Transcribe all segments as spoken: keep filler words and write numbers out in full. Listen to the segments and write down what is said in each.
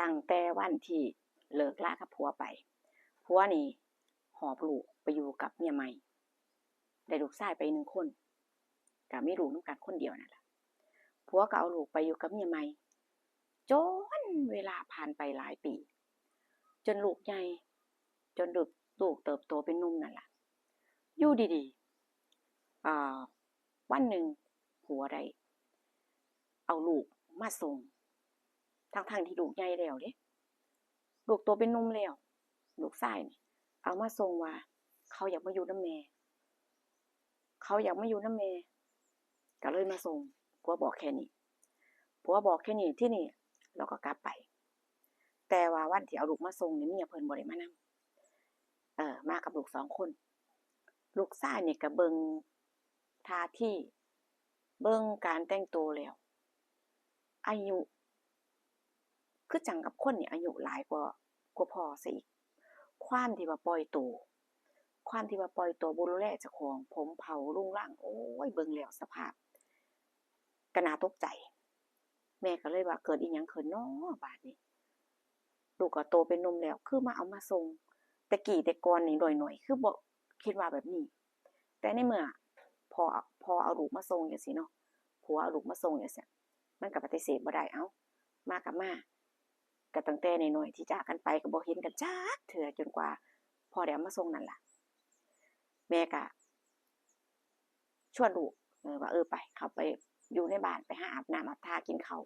ตั้งแต่วันที่เลิกลากับผัวไป ผัวนี่หอบลูกไปอยู่กับเมียใหม่ ได้ลูกชายไปหนึ่งคน ก็มีลูกนำกันคนเดียวนั่นล่ะ ผัวก็เอาลูกไปอยู่กับเมียใหม่ จนเวลาผ่านไปหลายปี จนลูกใหญ่ จนลูก ลูกเติบโตเป็นหนุ่มนั่นล่ะ อยู่ดีๆ อ่า วันหนึ่งผัวได้เอาลูกมาส่ง ทั้งๆที่ลูกใหญ่แล้วเด้ ลูกโตเป็นหนุ่มแล้ว ลูกชายนี่ เอามาส่งว่าเขาอยากมาอยู่นำแม่ เขาอยากมาอยู่นำแม่ ก็เลยมาส่ง ผัวบอกแค่นี้ ผัวบอกแค่นี้ ทีนี้เราก็กลับไป แต่ว่าวันที่เอาลูกมาส่งนี่เมียเพิ่นบ่ได้มานำ เออ มากับลูกสองคน ลูกชายนี่ก็เบิ่งท่าที เบิ่งการแต่งตัวแล้ว อายุ คือจั่งกับคนนี่อายุหลายกว่า กว่าพ่อซะอีก ความที่ว่าปล่อยตัว ความที่ว่าปล่อยตัวบ่ดูแลเจ้าของ ผมเผารุงรัง โอ้ย เบิ่งแล้วสภาพ ก็น่าตกใจ แม่ก็เลยว่าเกิดอีหยังขึ้นน้อบาดนี้ ลูกก็โตเป็นหนุ่มแล้ว คือมาเอามาส่ง แต่กี้แต่ก่อนนี่หน่อยๆ คือบ่คิดว่าแบบนี้ แต่ในเมื่อพ่อ พ่อเอาลูกมาส่งจั่งซี้เนาะ ผัวเอาลูกมาส่งจั่งซี้ มันก็ปฏิเสธบ่ได้ เอ้า มาก็มา ก็ตั้งแต่น้อยๆ ที่จากกันไปก็บ่เห็นกันจักเทื่อ จนกว่าพ่อได้เอามาส่งนั่นล่ะ แม่ก็ชวนลูก เออ ว่า เออ ไป เข้าไปอยู่ในบ้าน ไปหาอาบน้ำอาบท่ากินข้าว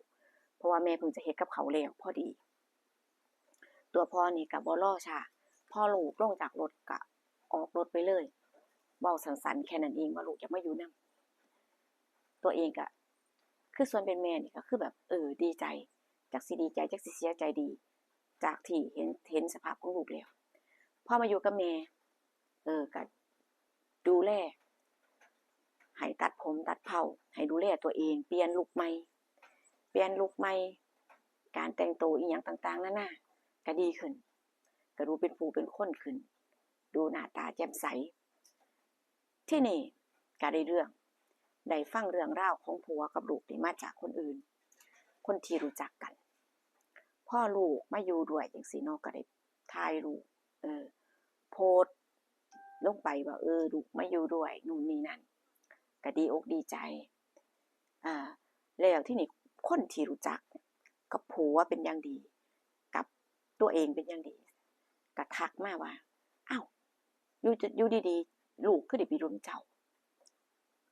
เพราะว่าแม่เพิ่งจะเฮ็ดกับข้าวแล้วพอดี ตัวพ่อนี่ก็บ่รอช้า พอลูกลงจากรถก็ออกรถไปเลย เว้าสั้นๆ แค่นั้นเองว่าลูกอยากมาอยู่นำ ตัวเองก็ คือส่วนเป็นแม่นี่ก็คือแบบ เออ ดีใจ จักสิดีใจ จักสิเสียใจดี จากที่เห็น เห็นสภาพของลูกแล้ว พอมาอยู่กับแม่ เออ ก็ดูแล ให้ตัดผมตัดเผ้า ให้ดูแลตัวเอง เปลี่ยนลุคใหม่ เปลี่ยนลุคใหม่ การแต่งตัวอิหยังต่างๆ นานา ก็ดีขึ้น ก็ดูเป็นผู้เป็นคนขึ้น ดูหน้าตาแจ่มใส ทีนี้ก็ได้เรื่อง ได้ฟังเรื่องราวของผัวกับลูกนี่มาจากคนอื่น คนที่รู้จักกัน พอลูกมาอยู่ด้วยจั่งซี้เนาะ ก็ได้ถ่ายรูป เออ โพสต์ลงไปว่า เออ ลูกมาอยู่ด้วย นู่นนี่นั่น ก็ดีอกดีใจ อ่า แล้วทีนี้คนที่รู้จักกับผัวเป็นอย่างดี กับตัวเองเป็นอย่างดี ก็ทักมาว่า อ้าว อยู่จะ อยู่ดีๆ ลูกคือได้ไปรุ่นเจ้า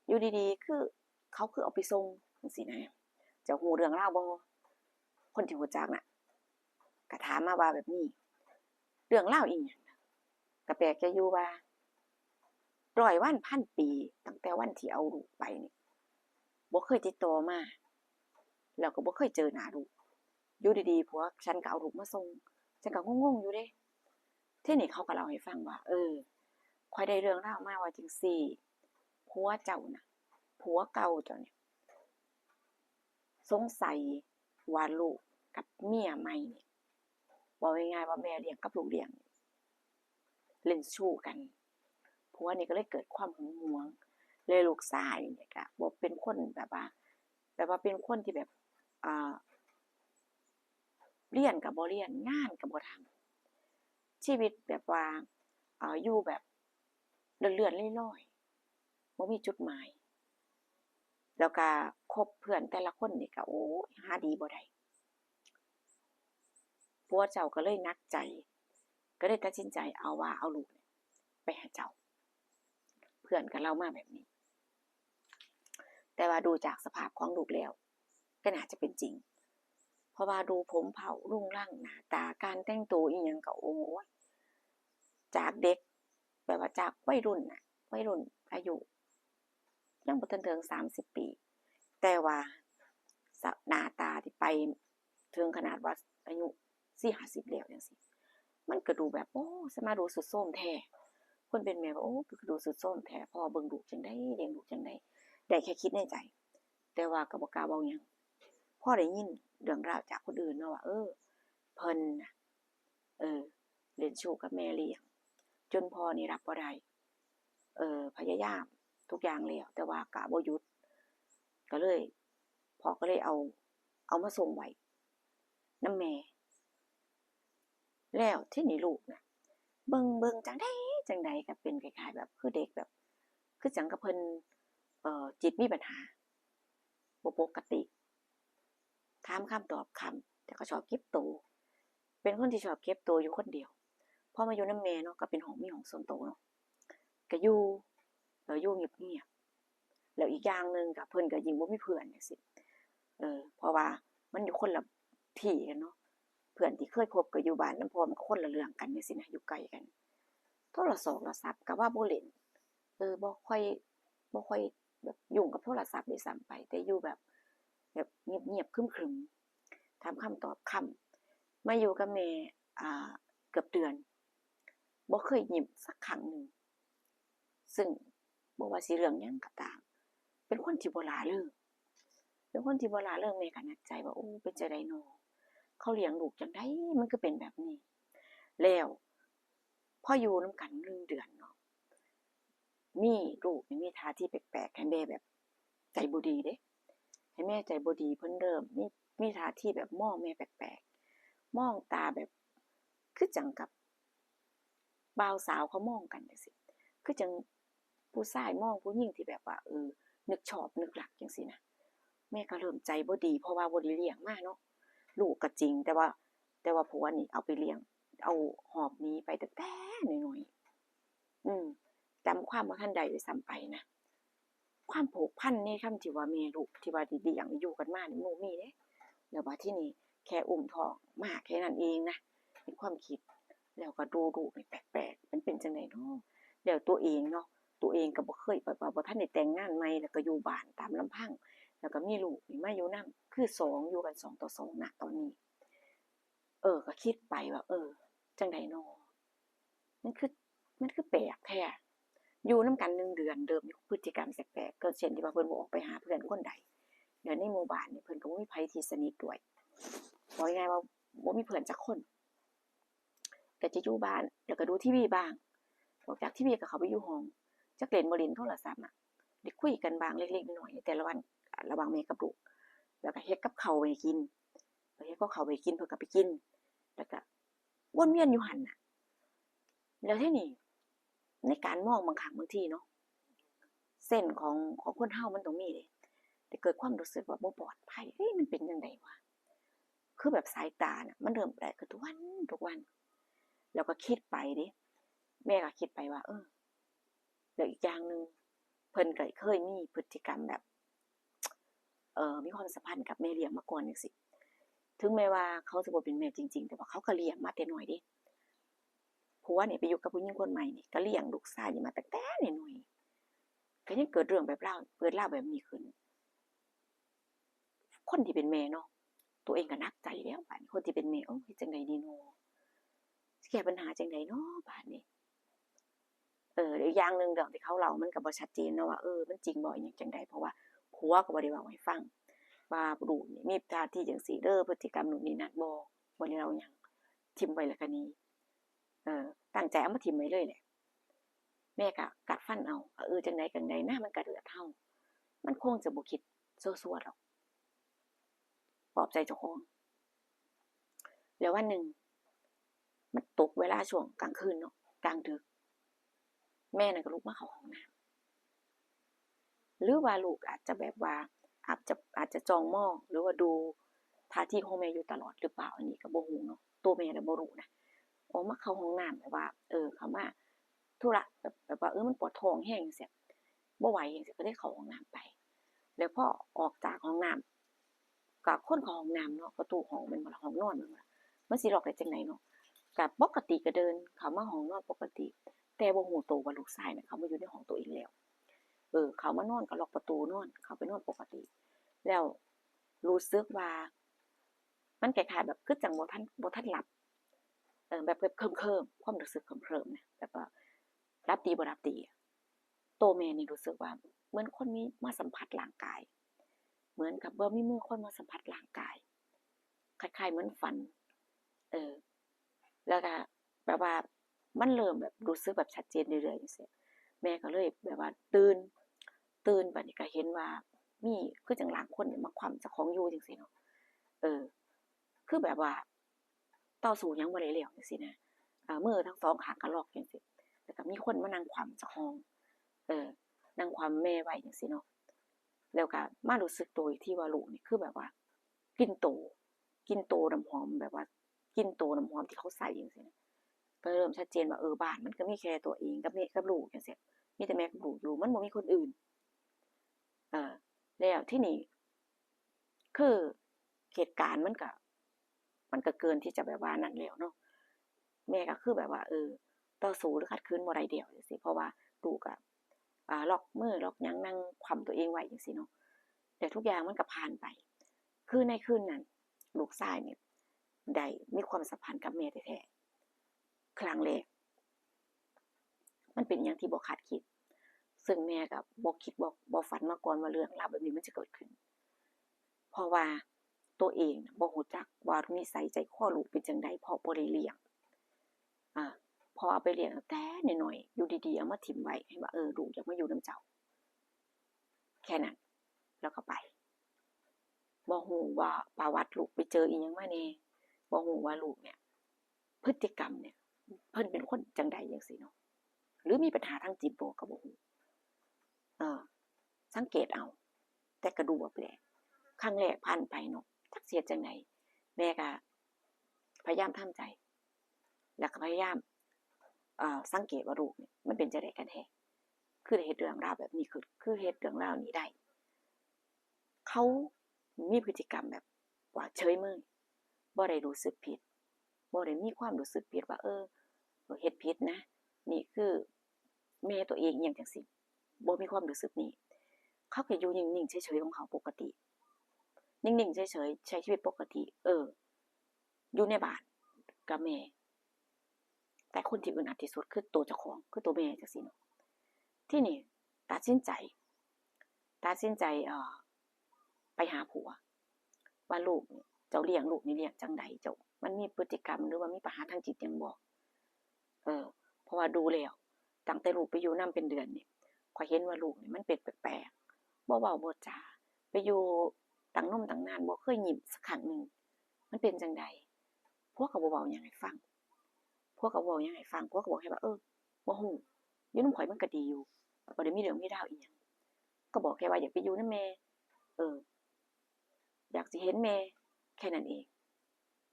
อยู่ดีๆ คือเขาคือเอาไปส่งจั่งซี้นะ เจ้าฮู้เรื่องราวบ่ คนที่รู้จักน่ะ ก็ถามมาว่าแบบนี้ เรื่องราวอีหยัง ก็แปลกใจอยู่ว่า ร้อยวันพันปี ตั้งแต่วันที่เอาลูกไปนี่ บ่เคยติดต่อมา แล้วก็บ่เคยเจอหน้าลูก อยู่ดีๆ ผัวฉันก็เอาลูกมาส่ง ฉันก็งงๆ อยู่เด้ ทีนี้เขาก็เล่าให้ฟังว่า เออ ข้อยได้เรื่องราวมาว่าจั่งซี้ ผัวเจ้าน่ะ ผัวเก่าเจ้าเนี่ย สงสัยว่าลูกกับเมียใหม่นี่ เว้าง่ายๆ ว่าแม่เลี้ยงกับลูกเลี้ยง เล่นชู้กัน ผัวนี่ก็เลยเกิดความหึงหวง เลยลูกชายนี่ก็บ่เป็นคนแบบว่า แบบว่าเป็นคนที่แบบ อ่า เรียนก็บ่เรียน งานก็บ่ทำ ชีวิตแบบว่า เอ่อ อยู่แบบเลื่อนๆลอยๆ บ่มีจุดหมาย แล้วก็คบเพื่อนแต่ละคนนี่ก็ โอ้ย หาดีบ่ได้ ผัวเจ้าก็เลยหนักใจ ก็เลยตัดสินใจเอาว่าเอาลูกเนี่ยไปให้เจ้า เพื่อนก็เล่ามาแบบนี้ แต่ว่าดูจากสภาพของลูกแล้ว ก็น่าจะเป็นจริง เพราะว่าดูผมเผารุงรัง หน้าตาการแต่งตัวอีหยังก็ โอ้ย จากเด็ก แบบว่าจากวัยรุ่นน่ะ วัยรุ่นอายุ ยังบ่ทันถึงสามสิบปี แต่ว่าสะ หน้าตาที่ไปถึงขนาดว่าอายุสี่ห้าสิบแล้วจั่งซี้ มันก็ดูแบบ โอ้ สมาดูทรุดโทรมแท้ คนเป็นแม่ว่า โอ้ คือดูทรุดโทรมแท้ พ่อเบิ่งลูกจั่งใด เลี้ยงลูกจั่งใด ได้แค่คิดในใจ แต่ว่าก็บ่กล้าเว้าหยัง พอได้ยินเรื่องราวจากคนอื่นเนาะว่า เออ เพิ่นน่ะ เออ เล่นชู้กับแม่เลี้ยง จนพ่อนี่รับบ่ได้ เออ พยายามทุกอย่างแล้ว แต่ว่าก็บ่หยุด ก็เลย พ่อก็เลยเอา เอามาส่งไว้นำแม่ แล้วทีนี้ลูกนะ เบิ่งเบิ่งจั่งใดจั่งใดก็เป็นคล้ายๆแบบคือเด็กแบบ คือจั่งกับเพิ่น เอ่อ จิตมีปัญหา บ่ปกติ ถามคำตอบคำ แต่ก็ชอบเก็บโต เป็นคนที่ชอบเก็บโตอยู่คนเดียว พอมาอยู่นำแม่เนาะ ก็เป็นห้อง มีห้องส่วนโตเนาะ ก็อยู่ เอ่อ อยู่เงียบๆ แล้วอีกอย่างหนึ่งก็เพิ่นก็ยิ่งบ่มีเพื่อนจั่งซี้ เออ เพราะว่ามันอยู่คนละที่กันเนาะ เพื่อนที่เคยคบก็อยู่บ้านนำพ่อ มันก็คนละเรื่องกันจั่งซี้นะ อยู่ไกลกัน โทรศอกโทรศัพท์ก็ว่าบ่เล่น เออ บ่ค่อย บ่ค่อยแบบยุ่งกับโทรศัพท์ด้วยซ้ำไป แต่อยู่แบบ แบบเงียบๆ ครึมๆ ถามคำตอบคำ มาอยู่กับแม่ อ่า เกือบเดือน บ่เคยยิ้มสักครั้งหนึ่ง ซึ่งบ่ว่าสิเรื่องหยังก็ตาม เป็นคนที่บ่ร่าเริง เป็นคนที่บ่ร่าเริง แม่ก็หนักใจว่า โอ้ เป็นจั่งใดน้อ เขาเลี้ยงลูกจั่งใด มันคือเป็นแบบนี้ แล้วพออยู่นำกันหนึ่งเดือนเนาะ มีลูกนี่มีท่าทีแปลกๆ ให้แม่แบบใจบ่ดีเด้ ให้แม่ใจบ่ดี เพิ่นเริ่มมี มีท่าทีแบบมองแม่แปลกๆ มองตาแบบ คือจั่งกับบ่าวสาวเขามองกันจั่งซี้ คือจั่งผู้ชายมองผู้หญิงที่แบบว่า เออ นึกชอบนึกรักจั่งซี้นะ แม่ก็เริ่มใจบ่ดี เพราะว่าบ่ได้เลี้ยงมาเนาะ ลูกก็จริง แต่ว่า แต่ว่าผัวนี่เอาไปเลี้ยง เอาหอบหนีไปตั้งแต่น้อยๆ อืม จำความบ่ทันได้ด้วยซ้ำไปนะ ความผูกพันในคำที่ว่าแม่ลูกที่ว่าได้เลี้ยงอยู่กันมานี่บ่มีเด้ แล้วบัดทีนี้แค่อุ้มท้องมาแค่นั้นเองนะ ในความคิด แล้วก็ดูลูกนี่แปลกๆ มันเป็นจั่งใดน้อ แล้วตัวเองเนาะ ตัวเองก็บ่เคย แบบว่าบ่ทันได้แต่งงานใหม่ แล้วก็อยู่บ้านตามลำพัง แล้วก็มีลูกนี่มาอยู่นำ คือสอง อยู่กันสองต่อสอง ณ ตอนนี้ เออ ก็คิดไปว่า เออ จั่งใดน้อ มันคือ มันคือแปลกแท้ อยู่นำกันหนึ่งเดือน เริ่มมีพฤติกรรมแปลกๆ ก็เช่นที่ว่าเพิ่นบ่ออกไปหาเพื่อนคนใด แล้วในหมู่บ้านนี่เพิ่นก็บ่มีไผที่สนิทด้วย เว้าง่ายๆว่าบ่มีเพื่อนจักคน ก็จะอยู่บ้าน แล้วก็ดูทีวีบ้าง ออกจากทีวีก็เข้าไปอยู่ห้อง จักเล่นบ่เล่นโทรศัพท์อะ ได้คุยกันบ้างเล็กๆน้อยๆ ในแต่ละวัน ระหว่างแม่กับลูก แล้วก็เฮ็ดกับข้าวให้กิน เฮ็ดกับข้าวให้กิน เพิ่นก็ไปกิน แล้วก็วนเวียนอยู่หั่นน่ะ แล้วทีนี้ในการมองบางครั้งบางทีเนาะ เซนส์ของ ของคนเฮามันต้องมีเด้ แต่เกิดความรู้สึกว่าบ่ปลอดภัย เฮ้ย มันเป็นจั่งใดวะ คือแบบสายตาน่ะ มันเริ่มแปลกขึ้นทุกวัน ทุกวัน แล้วก็คิดไปเด้ แม่ก็คิดไปว่า เออ แล้วอีกอย่างหนึ่ง เพิ่นก็เคยมีพฤติกรรมแบบ เอ่อ มีความสัมพันธ์กับแม่เลี้ยงมาก่อนจั่งซี้ ถึงแม้ว่าเขาสิบ่เป็นแม่จริงๆ แต่ว่าเขาก็เลี้ยงมาแต่น้อยเด้ ผัวนี่ไปอยู่กับผู้หญิงคนใหม่นี่ ก็เลี้ยงลูกชายนี่มาตั้งแต่น้อยๆ ก็ยังเกิดเรื่องแบบราว เกิดราวแบบนี้ขึ้น คนที่เป็นแม่เนาะ ตัวเองก็หนักใจแล้ว บาดนี้คนที่เป็นแม่ โอ้ย เฮ็ดจั่งใดดีน้อ สิแก้ปัญหาจั่งใดน้อ บาดนี้ เออ อีกอย่างหนึ่งเรื่องที่เขาเล่ามันก็บ่ชัดเจนเนาะว่า เออ มันจริงบ่ อิหยังจั่งใด เพราะว่าผัวก็บ่ได้เว้าให้ฟัง ว่าลูกนี่มีท่าทีจั่งซี้เด้อ พฤติกรรมนู่นนี่นั่น บ่ บ่ได้เล่าหยัง ถิ่มไว้แล้วก็หนี เออ ตั้งใจเอามาถิ่มไว้เลยแหละ แม่ก็กัดฟันเอา เออ จั่งใดจั่งใดนะ มันก็เลือดเฮา มันคงจะบ่คิดซั่วๆดอก ปลอบใจเจ้าของ แล้ววันหนึ่ง มันตกเวลาช่วงกลางคืนเนาะ กลางดึก แม่นั่นก็ลุกมาเข้าห้องน้ำ หรือว่าลูกอาจจะแบบว่า อาจจะ อาจจะจ้องมอง หรือว่าดูท่าทีของแม่อยู่ตลอดหรือเปล่า อันนี้ก็บ่ฮู้เนาะ ตัวแม่น่ะบ่รู้นะ ออกมาเข้าห้องน้ำแบบว่า เออ เข้ามาธุระ แบบ แบบว่า เออ มันปวดท้องแฮงจั่งซี้ บ่ไหวจั่งซี้ ก็เลยเข้าห้องน้ำไป แล้วพอออกจากห้องน้ำ ก็คนเข้าห้องน้ำเนาะ ประตูห้องแม่นบ่ล่ะ ห้องนอนแม่นบ่ล่ะ มันสิล็อกได้จั่งใดเนาะ ก็ปกติก็เดินเข้ามาห้องนอนปกติ แต่บ่ฮู้โตว่าลูกชายน่ะเข้ามาอยู่ในห้องตัวเองแล้ว เออ เข้ามานอนก็ล็อกประตูนอน เข้าไปนอนปกติ แล้วรู้สึกว่า มันคล้ายๆแบบคือจั่งบ่ทัน บ่ทันหลับ เออ แบบ แบบเคลิ้มๆ ความรู้สึกเคลิ้มๆนะ แบบว่าหลับดีบ่หลับดีอะ โตแม่นี่รู้สึกว่าเหมือนคนมีมาสัมผัสร่างกาย เหมือนกับว่ามีมือคนมาสัมผัสร่างกาย คล้ายๆเหมือนฝัน เออ แล้วก็แบบว่ามันเริ่มแบบรู้สึกแบบชัดเจนเรื่อยๆจั่งซี้ แม่ก็เลยแบบว่าตื่น ตื่น บัดนี้ก็เห็นว่ามีคือจั่งร่างคนเนี่ยมาค้ำเจ้าของอยู่จั่งซี้เนาะ เออ คือแบบว่า ต่อสู้หยังบ่ได้แล้วจั่งซี้นะ เอ่อ มือทั้งสองข้างก็ล็อกจั่งซี้ แล้วก็มีคนมานั่งขว้ำเจ้าของ เออ นั่งขว้ำแม่ไว้จั่งซี้เนาะ แล้วก็มารู้สึกตัวอีกทีว่าลูกนี่คือแบบว่า กลิ่นโต กลิ่นโตน้ำหอม แบบว่ากลิ่นโตน้ำหอมที่เขาใส่จั่งซี้นะ ก็เริ่มชัดเจนว่า เออ บ้านมันก็มีแค่ตัวเองกับแม่กับลูกจั่งซี้ มีแต่แม่กับลูกอยู่ มันบ่มีคนอื่น เออ แล้วทีนี้ คือเหตุการณ์มันก็ มันก็เกินที่จะแบบว่านั่นแล้วเนาะ แม่ก็คือแบบว่า เออ ต่อสู้หรือขัดขืนบ่ได้แล้วจั่งซี้ เพราะว่าลูกอะ อ่า ล็อกมือล็อกหยัง นั่งขว้ำตัวเองไว้จั่งซี้เนาะ แต่ทุกอย่างมันก็ผ่านไป คือในคืนนั้น ลูกชายเนี่ย ได้มีความสัมพันธ์กับแม่แท้ๆ ครั้งแรก มันเป็นอิหยังที่บ่คาดคิด ซึ่งแม่ก็บ่คิด บ่ บ่ฝันมาก่อนว่าเรื่องราวแบบนี้มันจะเกิดขึ้น เพราะว่าตัวเองน่ะบ่รู้จักว่านิสัยใจคอลูกเป็นจั่งใด เพราะบ่ได้เลี้ยง อ่า พอเอาไปเลี้ยงตั้งแต่น้อยๆ อยู่ดีๆ เอามาถิ่มไว้ ให้ว่า เออ ลูกอยากมาอยู่นำเจ้า แค่นั้น แล้วก็ไป บ่รู้ว่าประวัติลูกไปเจออิหยังมาแหน่ บ่รู้ว่าลูกเนี่ย พฤติกรรมเนี่ย เพิ่นเป็นคนจั่งใดจั่งซี้เนาะ หรือมีปัญหาทางจิตบ่ก็บ่รู้ เออ สังเกตเอา แต่ก็ดูบ่แปลก ครั้งแรกผ่านไปเนาะ จักสิเฮ็ดจั่งใด แม่ก็พยายามทำใจ แล้วก็พยายาม เอ่อ สังเกตว่าลูกนี่มันเป็นจั่งใดกันแท้ คือได้เฮ็ดเรื่องราวแบบนี้ คือ คือเฮ็ดเรื่องราวนี้ได้ เขามีพฤติกรรมแบบว่าเฉยเมย บ่ได้รู้สึกผิด บ่ได้มีความรู้สึกผิดว่า เออ เฮ็ดผิดนะ นี่คือแม่ตัวเอง อิหยังจั่งซี้ บ่มีความรู้สึกนี้ เขาก็อยู่นิ่งๆ เฉยๆ ของเขาปกติ นิ่งๆ เฉยๆ ใช้ชีวิตปกติ เออ อยู่ในบ้านกับแม่ แต่คนที่อึดอัดที่สุดคือตัวเจ้าของ คือตัวแม่จั่งซี้เนาะ ทีนี้ตัดสินใจ ตัดสินใจ เอ่อ ไปหาผัว ว่าลูกนี่ เจ้าเลี้ยงลูกนี่เลี้ยงจั่งใด เจ้า มันมีพฤติกรรมหรือว่ามีปัญหาทางจิตหยังบ่ เออ เพราะว่าดูแล้ว ตั้งแต่ลูกไปอยู่นำเป็นเดือนนี่ ข้อยเห็นว่าลูกนี่มันเป็นแปลกๆ บ่เว้าบ่จา ไปอยู่ตั้งนมตั้งนาน บ่เคยยิ้มสักครั้งหนึ่ง มันเป็นจั่งใด ผัวก็บ่เว้าหยังให้ฟัง ผัวก็บ่เว้าหยังให้ฟัง ผัวก็บอกแค่ว่า เออ บ่รู้ อยู่นำข้อยมันก็ดีอยู่ บ่ได้มีเรื่องมีราวอิหยัง ก็บอกแค่ว่าอยากไปอยู่นำแม่ เออ อยากสิเห็นแม่ แค่นั้นเอง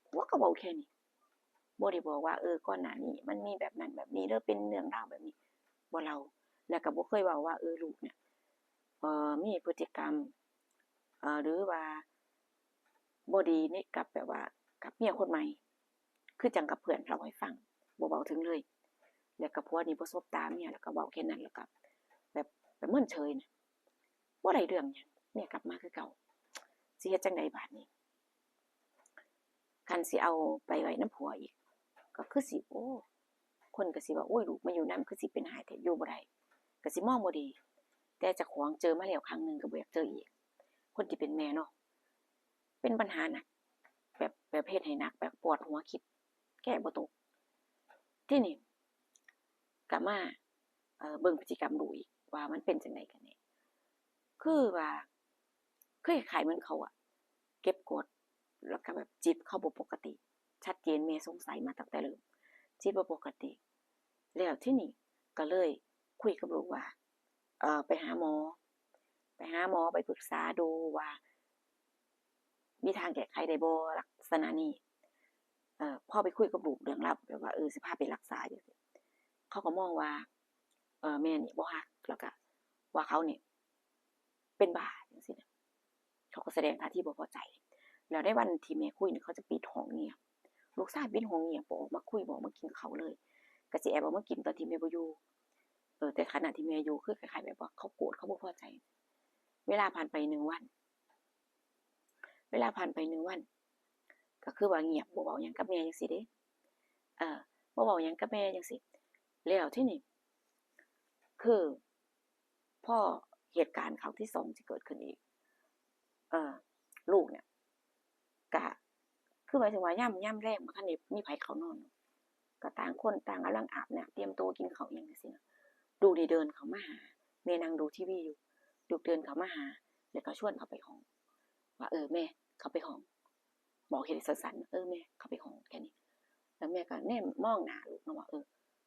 ผัวก็เว้าแค่นี้ บ่ได้บอกว่า เออ ก่อนหน้านี้มันมีแบบนั้นแบบนี้เด้อ เป็นเรื่องราวแบบนี้ บ่เล่า แล้วก็บ่เคยเว้าว่า เออ ลูกเนี่ย เอ่อ มีพฤติกรรม เอ่อ หรือว่าบ่ดีใน กับแบบว่า กับเมียคนใหม่ คือจั่งกับเพื่อนเล่าให้ฟัง บ่เว้าถึงเลย แล้วก็ผัวนี่บ่สบตาเมีย แล้วก็เว้าแค่นั้น แล้วก็แบบ แบบเมินเฉยนะ บ่ได้เรื่องหยัง เมียกลับมาคือเก่า สิเฮ็ดจั่งใดบาดนี้ คันสิเอาไปไว้นำผัวอีก ก็คือสิ โอ้ คนก็สิว่า โอ้ย ลูกมาอยู่นำคือสิเป็นหายแท้ อยู่บ่ได้ ก็สิมองบ่ดี แต่เจ้าของเจอมาแล้วครั้งหนึ่งก็บ่อยากเจออีก คนที่เป็นแม่เนาะ เป็นปัญหาหนัก แบบ แบบเฮ็ดให้หนัก แบบปวดหัว คิดแก้บ่ตก ทีนี้ก็มา เอ่อ เบิ่งพฤติกรรมลูกอีกว่ามันเป็นจั่งใดกันแน่ คือว่า คือคล้ายๆเหมือนเขาอะเก็บกด แล้วก็แบบจิตเขาบ่ปกติ ชัดเจน แม่สงสัยมาตั้งแต่เริ่ม จิตบ่ปกติ แล้วทีนี้ก็เลยคุยกับลูกว่า เอ่อ ไปหาหมอ ไปหาหมอ ไปปรึกษาดูว่า มีทางแก้ไขได้บ่ ลักษณะนี้ เอ่อ พอไปคุยกับลูกเรื่องราวแบบว่า เออ สิพาไปรักษาจั่งซี้ เขาก็มองว่า เอ่อ แม่นี่บ่ฮัก แล้วก็ว่าเขานี่เป็นบ้าจั่งซี้นะ เขาก็แสดงท่าทีบ่พอใจ แล้วในวันที่แม่คุยนี่เขาจะปิดห้องเงียบ ลูกชายปิดห้องเงียบ บ่ออกมาคุย บ่ออกมากินข้าวเลย ก็สิแอบออกมากินตอนที่แม่บ่อยู่ เออ แต่ขณะที่แม่อยู่คือคล้ายๆแบบว่าเขาโกรธ เขาบ่พอใจ เวลาผ่านไปหนึ่งวัน เวลาผ่านไปหนึ่งวัน ก็คือว่าเงียบ บ่เว้าหยังกับแม่จั่งซี้เด้ เออ บ่เว้าหยังกับแม่จั่งซี้ แล้วทีนี้ คือ พอเหตุการณ์ครั้งที่สองที่เกิดขึ้นอีก เอ่อ ลูกเนี่ย กะ คือหมายถึงว่ายาม ยามแลงบ่ทันได้มีไผเข้านอนเนาะ ก็ต่างคนต่างกำลังอาบน้ำ เตรียมตัวกินข้าวอิหยังจั่งซี้นะ ลูกนี่เดินเข้ามาหา แม่นั่งดูทีวีอยู่ ลูกเดินเข้ามาหา แล้วก็ชวนเข้าไปห้อง ว่า เออ แม่ เข้าไปห้อง บอกแค่สั้นๆ เออ แม่ เข้าไปห้อง แค่นี้ แนมมองหน้าลูกเนาะว่า เออ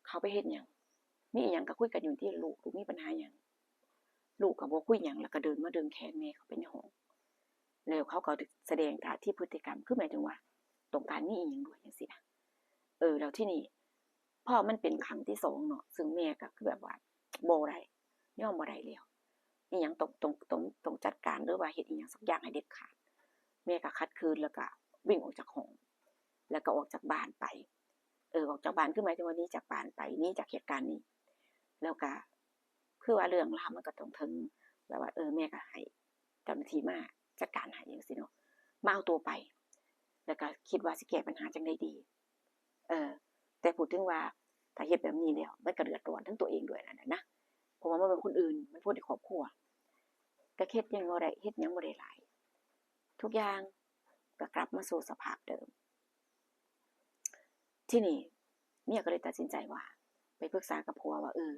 เขาไปเฮ็ดหยัง มีอิหยังก็คุยกันอยู่ติ ลูก ลูกมีปัญหาหยัง ลูกก็บ่คุยหยัง แล้วก็เดินมาดึงแขนแม่เข้าไปในห้อง แล้วเขาก็แสดงท่าทีพฤติกรรม คือหมายถึงว่าต้องการมีอิหยังด้วยจั่งซี้นะ เออ แล้วทีนี้ พอมันเป็นครั้งที่สองเนาะ ซึ่งแม่ก็คือแบบว่าบ่ได้ ยอมบ่ได้แล้ว อิหยังต้อง ต้อง ต้อง ต้องจัดการ หรือว่าเฮ็ดอิหยังสักอย่างให้เด็ดขาด แม่ก็ขัดขืน แล้วก็วิ่งออกจากห้อง แล้วก็ออกจากบ้านไป เออ ออกจากบ้าน คือหมายถึงว่าหนีจากบ้านไป หนีจากเหตุการณ์นี้ แล้วก็ คือว่าเรื่องราวมันก็ต้องถึง แบบว่า เออ แม่ก็ให้เจ้าหน้าที่มาจัดการให้จั่งซี้เนาะ มาเอาตัวไป แล้วก็คิดว่าสิแก้ปัญหาจั่งใดดี เออ แต่พูดถึงว่าถ้าเฮ็ดแบบนี้แล้ว มันก็เดือดร้อนทั้งตัวเองด้วยนั่นแหละนะ เพราะว่ามันเป็นคนอื่น มันคนในครอบครัว ก็เฮ็ดหยังบ่ได้ เฮ็ดหยังบ่ได้หลาย ทุกอย่างก็กลับมาสู่สภาพเดิม ทีนี้เมียก็เลยตัดสินใจว่า ไปปรึกษากับผัวว่า เออ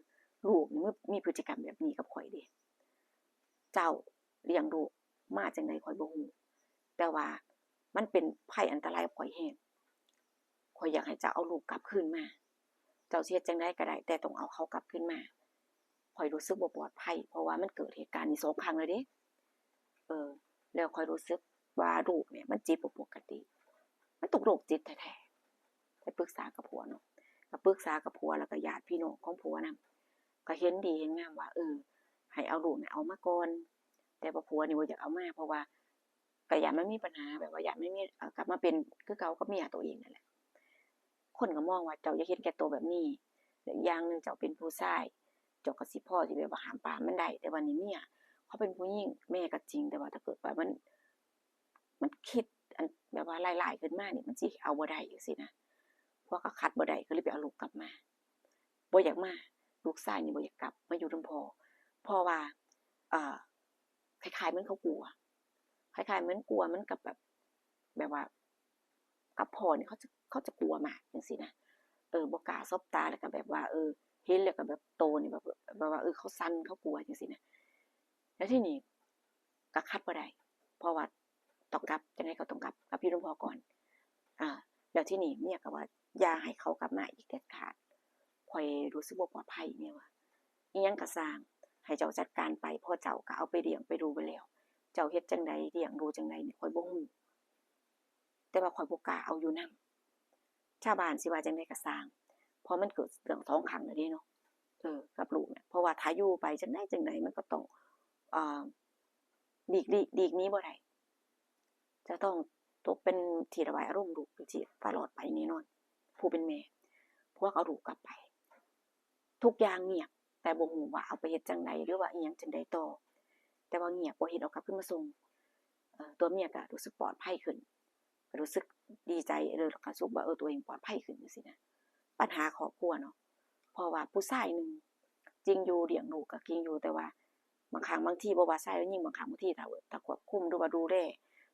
ลูกนี่มันมีพฤติกรรมแบบนี้กับข้อยเด้ เจ้าเลี้ยงลูกมาจั่งใดข้อยบ่ฮู้ แต่ว่ามันเป็นภัยอันตรายกับข้อยแฮง ข้อยอยากให้เจ้าเอาลูกกลับคืนมา เจ้าสิเฮ็ดจั่งใดก็ได้ แต่ต้องเอาเขากลับคืนมา ข้อยรู้สึกบ่ปลอดภัย เพราะว่ามันเกิดเหตุการณ์นี้สองครั้งแล้วเด้ เออ แล้วข้อยรู้สึกว่าลูกเนี่ยมันจิตบ่ปกติ มันต้องโรคจิตแท้ๆ ไปปรึกษากับผัวเนาะ ก็ปรึกษากับผัว แล้วก็ญาติพี่น้องของผัวนำ ก็เห็นดีเห็นงามว่า เออ ให้เอาลูกเนี่ยเอามาก่อน แต่ว่าผัวนี่บ่อยากเอามา เพราะว่า ก็ย้านมันมีปัญหา แบบว่าย้านมันมี เอ่อ กลับมาเป็นคือเก่ากับเมียตัวเองนั่นแหละ คนก็มองว่าเจ้าอย่าเห็นแก่ตัวแบบนี้ และอีกอย่างหนึ่งเจ้าเป็นผู้ชาย เจ้าก็สิพอสิแบบว่าห้ามปรามมันได้ แต่ว่านี่เมียเขาเป็นผู้หญิง แม่ก็จริง แต่ว่าถ้าเกิดว่ามัน มันคิดอันแบบว่าร้ายๆขึ้นมานี่ มันสิเอาบ่ได้จั่งซี้นะ ผัวก็ขัดบ่ได้ ก็เลยไปเอาลูกกลับมา บ่อยากมา ลูกชายนี่บ่อยากกลับมาอยู่นำพ่อ เพราะว่า เอ่อ คล้ายๆเหมือนเขากลัว คล้ายๆเหมือนกลัว เหมือนกับแบบ แบบว่า กับพ่อนี่เขาจะ เขาจะกลัวมากจั่งซี้นะ เออ บ่กล้าสบตา แล้วก็แบบว่า เออ เห็นแล้วก็แบบโตนี่แบบ แบบว่า เออ เขาสั่น เขากลัวจั่งซี้นะ แล้วทีนี้ก็ขัดบ่ได้ เพราะว่าต้องกลับ จั่งใดก็ต้องกลับ กลับอยู่นำพ่อก่อน อ่า แล้วทีนี้เมียก็ว่า อย่าให้เขากลับมาอีกเด็ดขาด ข้อยรู้สึกบ่ปลอดภัย เมียว่า อิหยังก็ซ่าง ให้เจ้าจัดการไป พ่อเจ้าก็เอาไปเลี้ยงไปดูไปแล้ว เจ้าเฮ็ดจั่งใด เลี้ยงดูจั่งใดนี่ข้อยบ่ฮู้ แต่ว่าข้อยบ่กล้าเอาอยู่นำ ชาวบ้านสิว่าจั่งใดก็ซ่าง เพราะมันเกิดเรื่องสองครั้งแล้วเด้เนาะ เออ กับลูกน่ะ เพราะว่าถ้าอยู่ไปจั่งใดจั่งใดมันก็ต้อง เอ่อ หลีก หลีก หลีกหนีบ่ได้ จะต้องตกเป็นที่ระบายอารมณ์ลูกอยู่ที่ตลอดไปแน่นอน ผู้เป็นแม่ ผัวก็เอาลูกกลับไป ทุกอย่างเงียบ แต่บ่ฮู้ว่าเอาไปเฮ็ดจั่งใด หรือว่าอิหยังจั่งใดต่อ แต่ว่าเงียบ บ่เห็นเอากลับคืนมาส่ง เอ่อ ตัวเมียก็รู้สึกปลอดภัยขึ้น ก็รู้สึกดีใจ เออ แล้วก็รู้สึกว่า เออ ตัวเองปลอดภัยขึ้นจั่งซี้นะ ปัญหาครอบครัวเนาะ เพราะว่าผู้ชายหนึ่ง จริงอยู่เลี้ยงลูกก็จริงอยู่ แต่ว่าบางครั้งบางที บ่ว่าชายหรือหญิง บางครั้งบางทีถ้า ถ้าควบคุม หรือว่าดูแล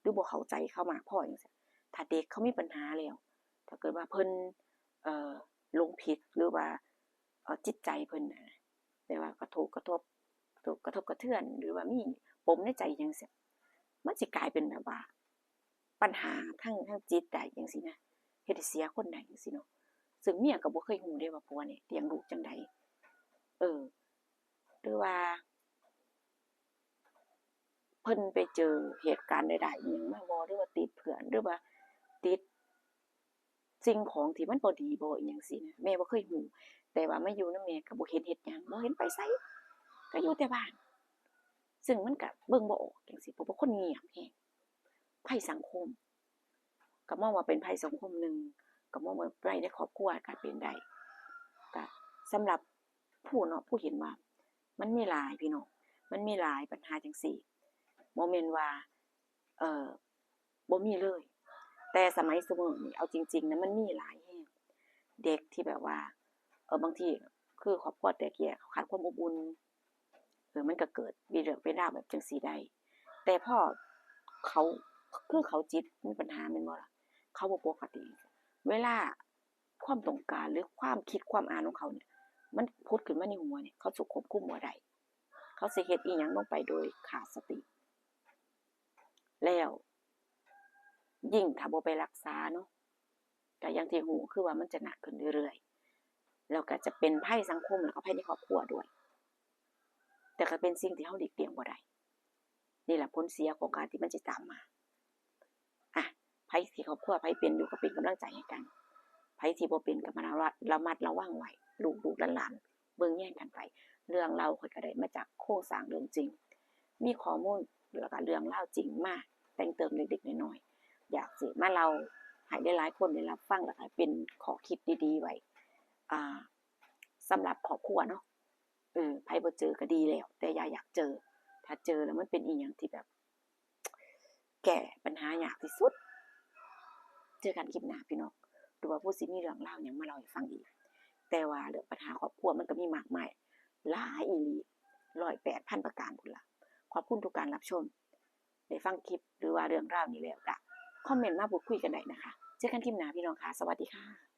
หรือบ่เข้าใจเขามากพอจั่งซี้ ถ้าเด็กเขามีปัญหาแล้ว ถ้าเกิดว่าเพิ่น เอ่อ หลงผิด หรือว่า เอ่อ จิตใจเพิ่นน่ะ แบบว่ากระทบ กระทบ กระทบกระเทือน หรือว่ามีปมในใจจั่งซี้ มันสิกลายเป็นแบบว่า ปัญหาทาง ทางจิตได้จั่งซี้นะ เฮ็ดให้เสียคนได้จั่งซี้เนาะ ซึ่งเมียก็บ่เคยฮู้เด้ว่าผัวนี่เลี้ยงลูกจั่งใด เออ หรือว่า เพิ่นไปเจอเหตุการณ์ร้ายๆอิหยังมาบ่ หรือว่าติดเพื่อน หรือว่าติดสิ่งของที่มันบ่ดีบ่ อิหยังซี้นะ แม่บ่เคยฮู้ แต่ว่ามาอยู่นำแม่ก็บ่เห็นเฮ็ดหยัง บ่เห็นไปไส ก็อยู่แต่บ้าน ซึ่งมันก็เบิ่งบ่ออกจั่งซี้ เพราะว่าคนเงียบแฮง ภัยสังคม ก็มองว่าเป็นภัยสังคมหนึ่ง ก็มองว่าภัยในครอบครัวก็เป็นได้ ก็สำหรับผู้เนาะ ผู้เห็นว่ามันมีหลายพี่น้อง มันมีหลายปัญหาจั่งซี้ บ่แม่นว่า เอ่อ บ่มีเลย แต่สมัยซุมื้อนี้ เอาจริงๆนะ มันมีหลายแฮง เด็กที่แบบว่า เอ่อ บางทีคือครอบครัวแตกแยก ขาดความอบอุ่น เออ มันก็เกิดมีเรื่องเป็นราวแบบจั่งซี้ได้ แต่พอเขา คือเขาจิตมีปัญหาแม่นบ่ล่ะ เขาบ่ปกติ เวลาความต้องการหรือความคิดความอ่านของเขาเนี่ย มันผุดขึ้นมาในหัวเนี่ย เขาสิควบคุมบ่ได้ เขาสิเฮ็ดอิหยังลงไปโดยขาดสติ แล้วยิ่งถ้าบ่ไปรักษาเนาะ แต่อย่างที่รู้คือว่ามันจะหนักขึ้นเรื่อยๆ แล้วก็จะเป็นภัยสังคม แล้วก็ภัยในครอบครัวด้วย แต่ก็เป็นสิ่งที่เราหลีกเลี่ยงบ่ได้ นี่แหละผลเสียของการที่มันจะตามมา อ่ะ ไผที่ครอบครัวไผเป็นอยู่ก็เป็นกำลังใจให้กัน ไผที่บ่เป็นก็มาระมัดระวังไว้ ลูกๆหลานๆ เบิ่งแยงกันไป เรื่องเล่าข้อยก็ได้มาจากโครงสร้างเรื่องจริง มีข้อมูลแล้วก็เรื่องราวจริงมาแต่งเติมเล็กๆน้อยๆ อยากสิมาเล่าให้หลายๆคนได้รับฟัง แล้วก็เป็นข้อคิดดีๆไว้ อ่า สำหรับครอบครัวเนาะ เออ ไผบ่เจอก็ดีแล้ว แต่อย่าอยากเจอ ถ้าเจอแล้วมันเป็นอีหยังที่แบบ แก้ปัญหายากที่สุด เจอกันคลิปหน้าพี่น้อง ดูว่าผู้สิมีเรื่องราวหยังมาเล่าให้ฟังอีก แต่ว่าเรื่องปัญหาครอบครัวมันก็มีมากมาย หลายอีหลี ร้อยแปดพันประการพุ้นล่ะ ขอบคุณทุกการรับชม ได้ฟังคลิปหรือว่าเรื่องราวนี้แล้วก็คอมเมนต์มาพูดคุยกันได้นะคะ เจอกันคลิปหน้าพี่น้องค่ะ สวัสดีค่ะ